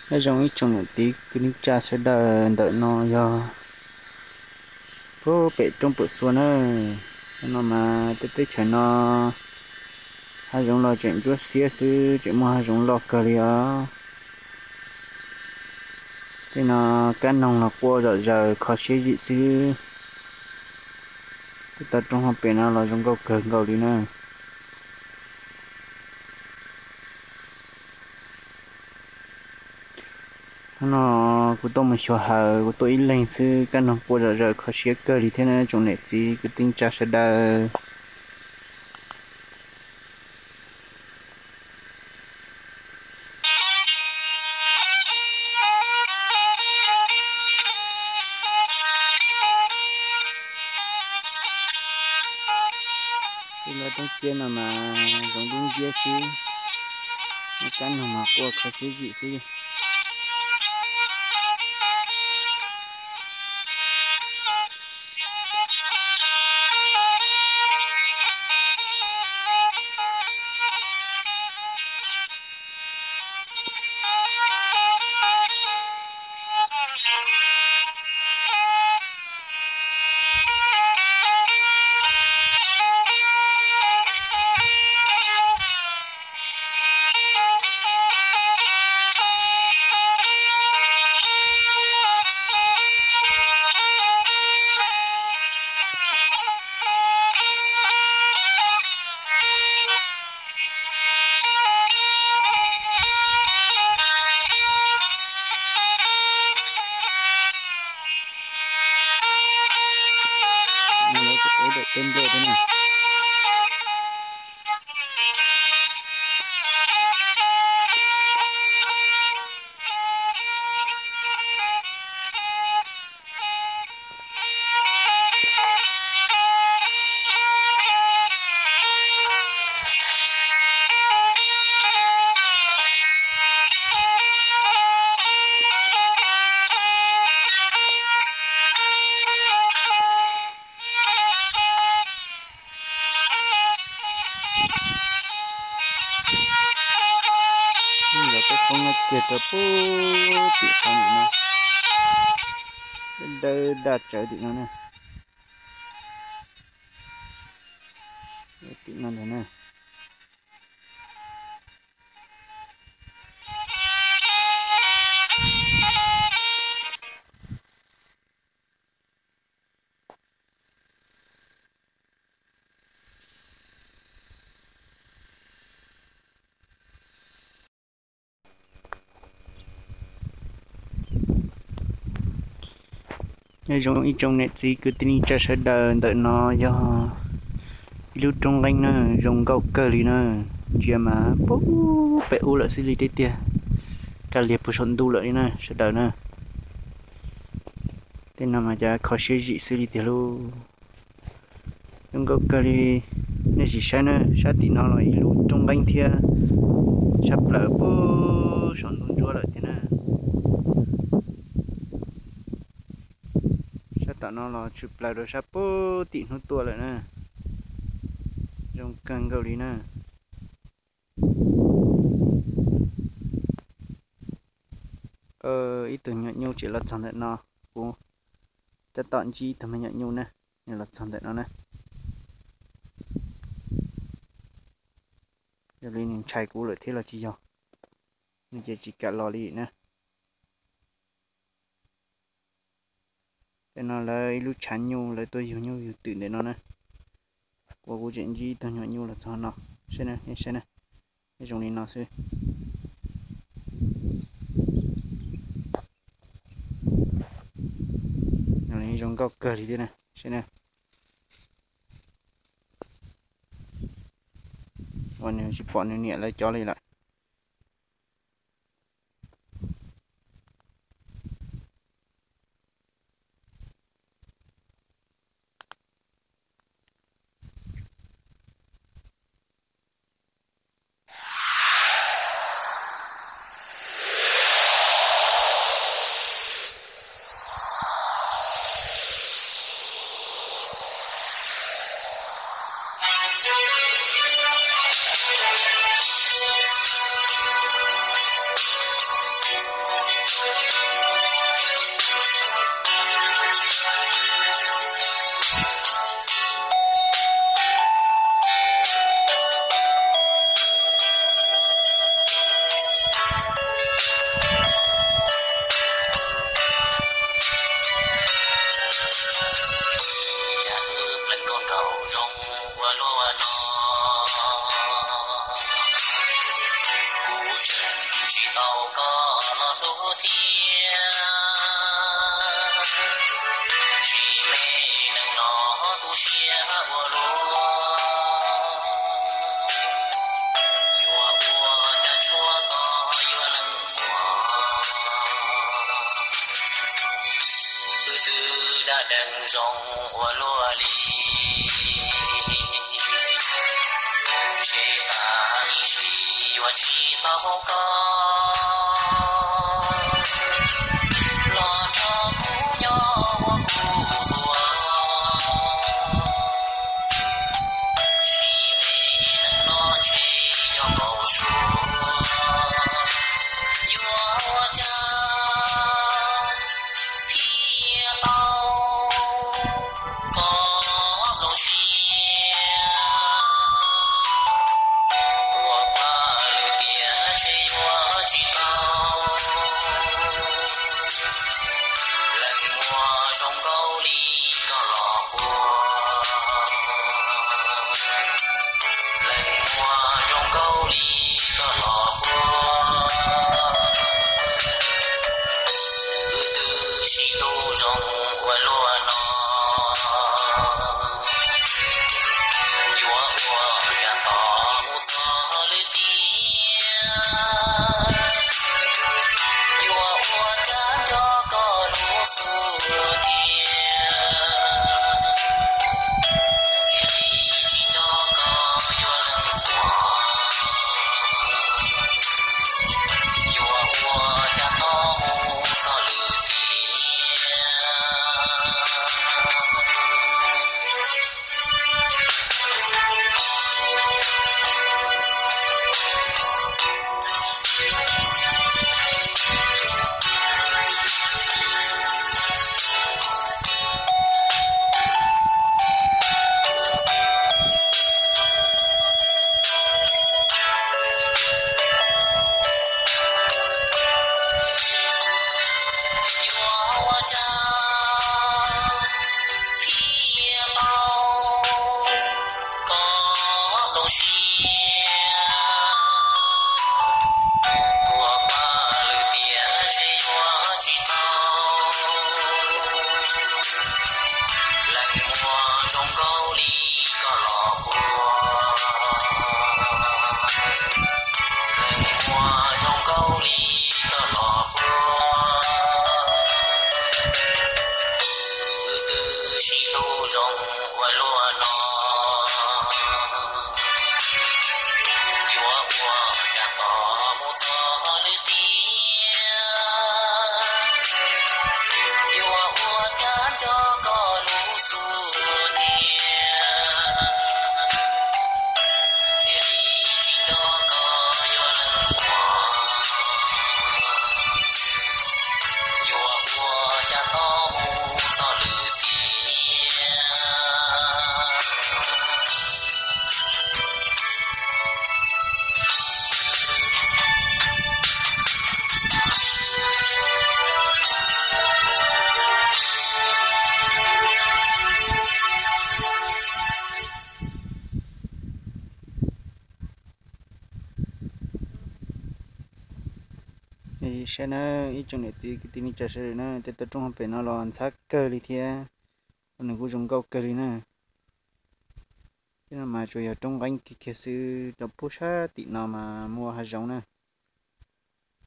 Nyob zoo ib tsoom niam txiv kwv tij neej tsa sawv daws, ntawm no yog pem roob Pam Xua na. No mas tej teb chaws no hav zoov los tseem ntsuab xiab xwb, tseem muaj hav zoov loj kawg li os. Tej no kab noog los quaj zom zaws kho siab zim xwb. Tej toj roob hauv pes no los zoo nkauj kawg nkaus li na. Hnub no kuv tuaj mus xyuas hav, kuv tuaj ib leeg xwb, kab noog quaj zom zaws kho siab kawg li thiab na tsoom niam txiv kwv tij neej tsa sawv daws. Tej lub roob ciab no mas zoov dub nciab xwb, kab noog mas quaj kho siab zim xwb. Yog peb poob nyob kiag rau puag tim qhov nim no, dawb daj tsawv tim no na. Tim no ntag na. Nyob zoo ib tsoom niam txiv kwv tij neej tsa sawv daws, ntawm no yog ib lub roob nqeeb na, zoo nkauj kawg li na. Ntsia mas puag pem ub lawm xwb li thiab tiag, kaj liag puag saum ntuj lawm li na sawv daws na. Tej no mas cas kho siab zim xwb li tiag lauj. Zoo nkauj kawg li. Nej sim saib na, sab tim no los ib lub roob nqeeb thiab, sab plaws puag saum ntuj ntsuab lawm thiab na. Sab tom no los tshwm plaws rau sab puag tim hnub tuaj lawm na. Zoo kawg nkaus li na. Ib tug nyuam nyuj tseem los txog ntawm no, kuv tab tom ntsib ib tug me nyuam nyuj na, nws los txog ntawm no na. Yog li nws ntshai kuv lawm thiab los tsis yog, nws ces tsis kam los li na. Ntawm no lawv ib lub tshav nyuj, lawv tuaj yug nyuj yug twm ntawm no na. Kuv, kuv tseem ntsib ib tug nyuam nyuj los txog no, saib na, nej saib na, zoo li no xwb. Zoo nkauj kawg li thiab na, saib na. Ua nws tsis pom nws niam lawv cov li lawm. thiab. Tsis me neeg no tu siab ua luaj, yuav ua cas tshuav koj yuav leej muam. Wb twb dab dees zoo ua luaj li, ntshe tas ib sim yuav tsis tau koj los nrog kuv nyob ua kuv tus. Tsis me neeg no ntshe yog nkaus suab, yuav ua cas thiaj tau koj nplooj siab. Tuam paj lwm tiam ntshe yuav tsis tau leej muam zoo nkaus li koj los ua. Leej muam zoo nkaus li koj los ua, wb twb sib hlub zoo ua luaj no, yuav ua cas tos mus txog lwm tiam, yuav ua cas nco koj lub xub ntiag. Thiaj li tsis nco koj yuav leej muam, yuav ua cas tos mus txog lwm tiam. Yuav ua cas thiaj tau koj nplooj siab. Tuam paj lwm tiam ntshe yuav tsis tau leej muam zoo nkaus li koj los ua. Leej muam zoo nkaus li koj los ua, wb twb sib hlub zoo ua luaj no, yuav ua cas tos mus txog lwm tiam, yuav ua cas nco koj lub xub ntiag. Thiaj li tsis nco koj yuav leej muam, yuav ua cas tos mus txog lwm tiam. Saib na, ib tsoom niam txiv kwv tij neej tsa sawv daws na, tej tau roob hauv pem no los ntxhab kawg li thiab, nws kuj zoo nkauj kawg li na. Tej no mas tsuas yog roob nqeeb kiag kiag xwb, rau puag sab tim no mas muaj hav zoov na.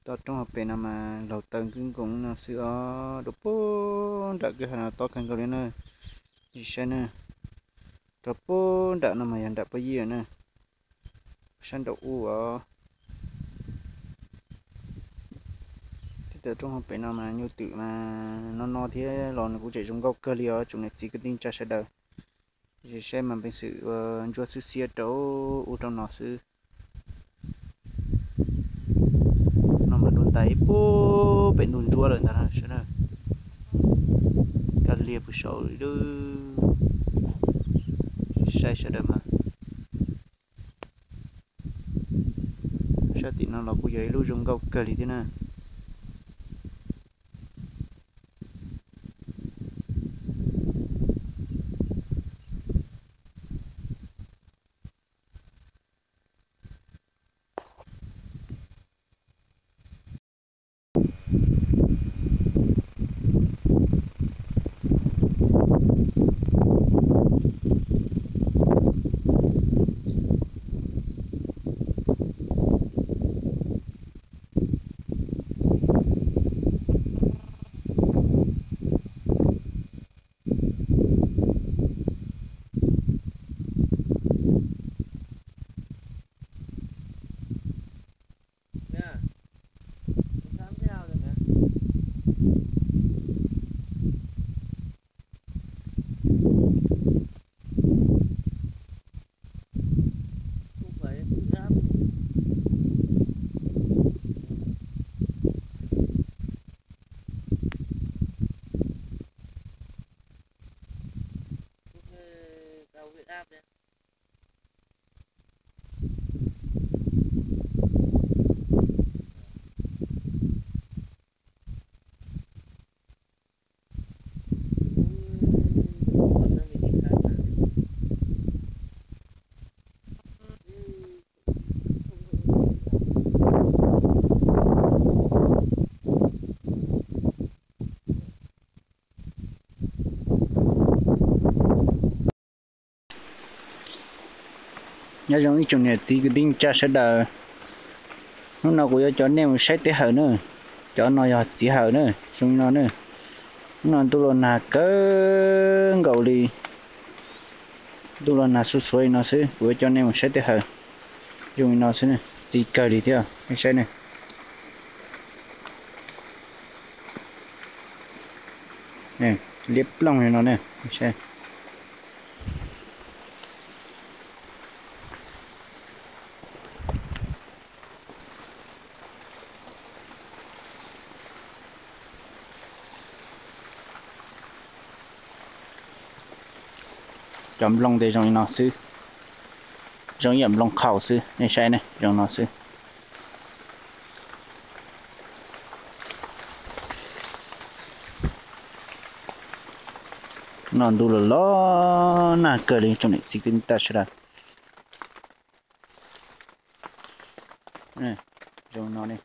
Tau roob hauv pem no mas laug taw nkwj nkoos no xwb os, rau puag nram kwj ha no tob kawg nkaus li na. Saib na, rau puag nram no mas yog nram pob yib na, sab nraum ub os. Tej tau roob hauv pem no mas nyuj twm mas no no thiab los nws kuj tseem zoo nkauj kawg li os, tsoom niam txiv kwv tij neej tsa sawv daws. Saib mas peev xwm ua ntsuab xwb xiab rau ub rau no xwb. No mas dua ntais ib puag pem ntug ntsuab lawm ntag na sawv daws. Kaj liag puag saud li. Saib sawv daws mas, sab tim no los kuj yog ib lub zoo nkauj kawg li thiab na. Nyob zoo ib tsoom niam txiv kwv tij neej tsa sawv daws, hnub no kuv yuav coj nej mus saib teb hawm na. Cov no yog txiv hawm na, zoo li no na. Hnub no ntuj los nag kawg nkaus li, ntuj los nag xuj xuav li no xwb, kuv yuav coj nej mus saib teb hawm zoo li no xwb, txiv kawg li thiab, nej saib na. Liab plooj li no ne. Cov nplooj ntawd zoo li no xwb, zoo ib yam nplooj qhaus xwb, nej saib ne, zoo no xwb. No ntuj los los nag kawg li tsoom niam txiv kwv tij neej tsa sawv daws. Zoo no ne.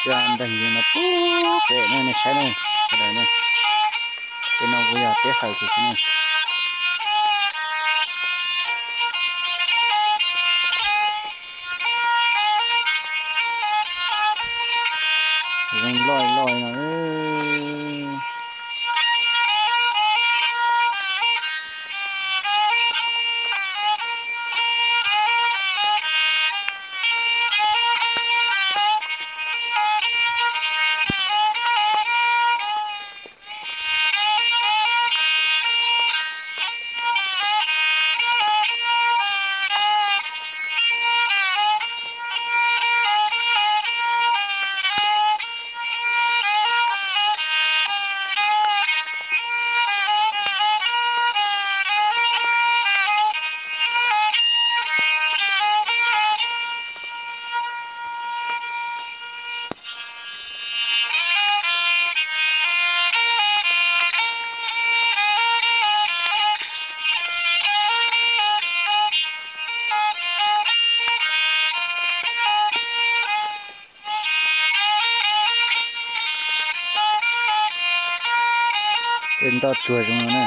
Cov nteeg li no pub pem no nej saib ne, sawv daws ne. Tej no kuj yog teb hawm tiag xwb ne. Zoo loj loj no. Tej nroj tsuag zoo no na.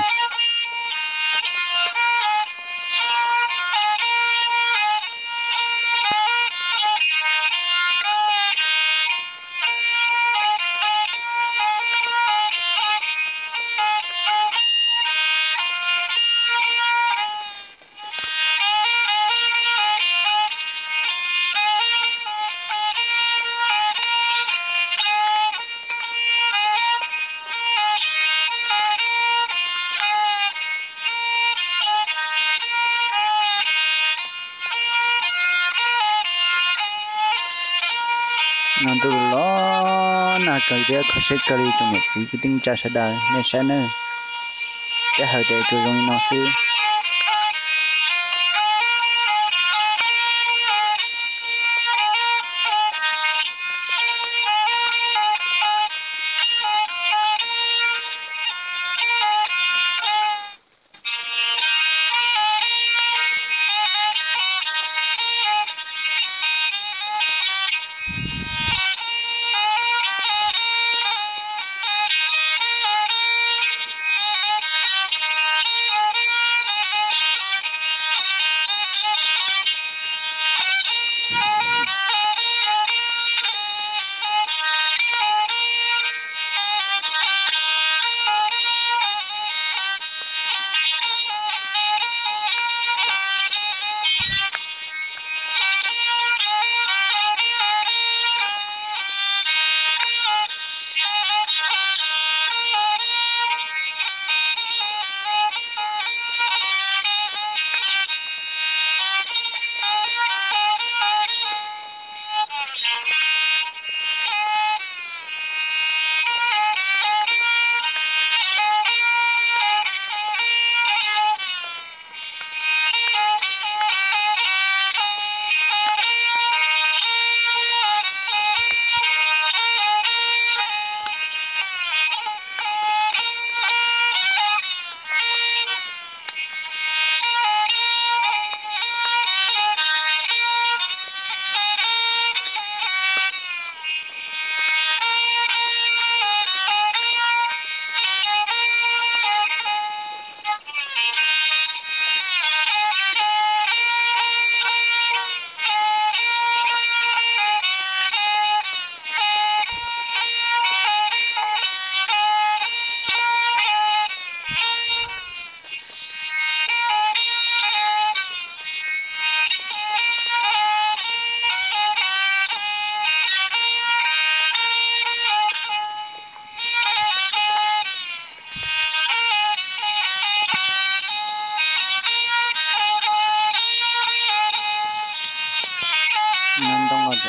No ntuj los nag kawg thiab kho siab kawg li tsoom niam txiv kwv tij neej tsa sawv daws nej saib nawb. Teb hawm tes tsuas zoo li no xwb.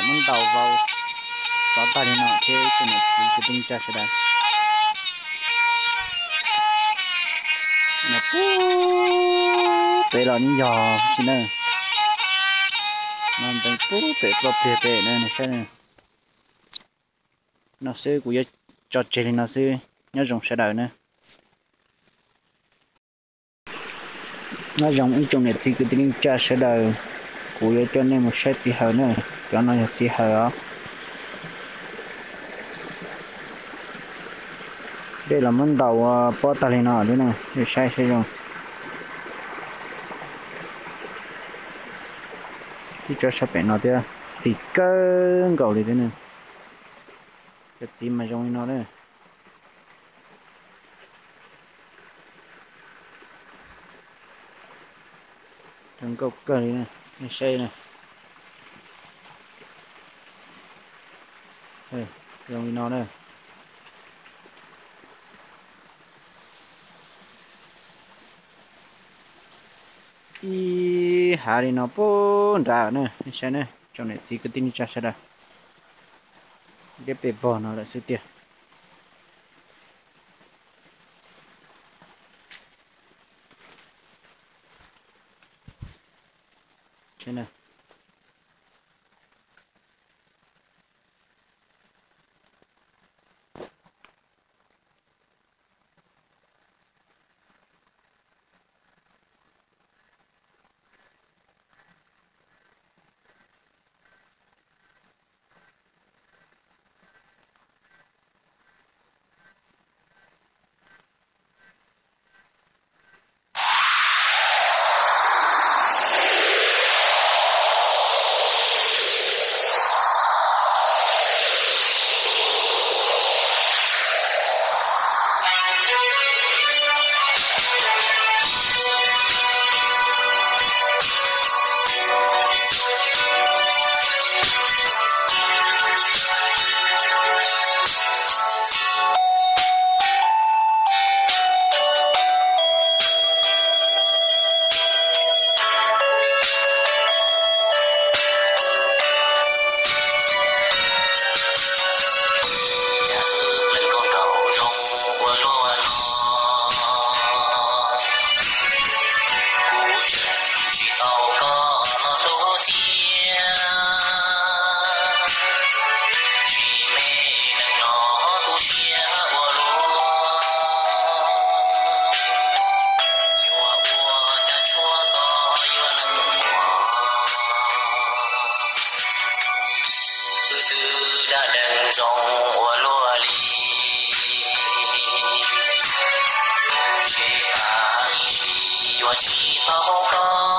muab ntaus vau tsov tag li no thiab ib tsoom niam txiv kwv tij neej tsa sawv daws. Nws pub pem los yeej yog tsi na. No ntev pub pem ploj pliag pem na, nws saib na. No xwb kuv yuav tso tseg li no xwb, nyob zoo sawv daws na. Nyob zoo ib tsoom niam txiv kwv tij neej tsa sawv daws, kuv yuav coj nej mus saib txiv hawm na. Cov no yog txiv hawm os. Dej los muab ntaus ua pob tag li no thiab na, nej saib saib zoo. Ib tsob sab pem no thiab, txiv kawg nkaus li thiab na. Cov txiv mas zoo li no na. Zoo nkauj kawg li, nej saib na. Zoo li no na. Ib hav li no puag nrad na, nej saib na, tsoom niam txiv kwv tij neej tsa sawv daws. Deb pes vog no lawm xwb tiag. Cas wb pleev nkauj nraug zoo ua luaj no, kuv tseem tsis tau koj los hlub thiab. Tsis me neeg no tu siab ua luaj, yuav ua cas tshuav koj yuav leej muam. Wb twb dab dees zoo ua luaj li, seb tas ib sim yuav tsis tau koj.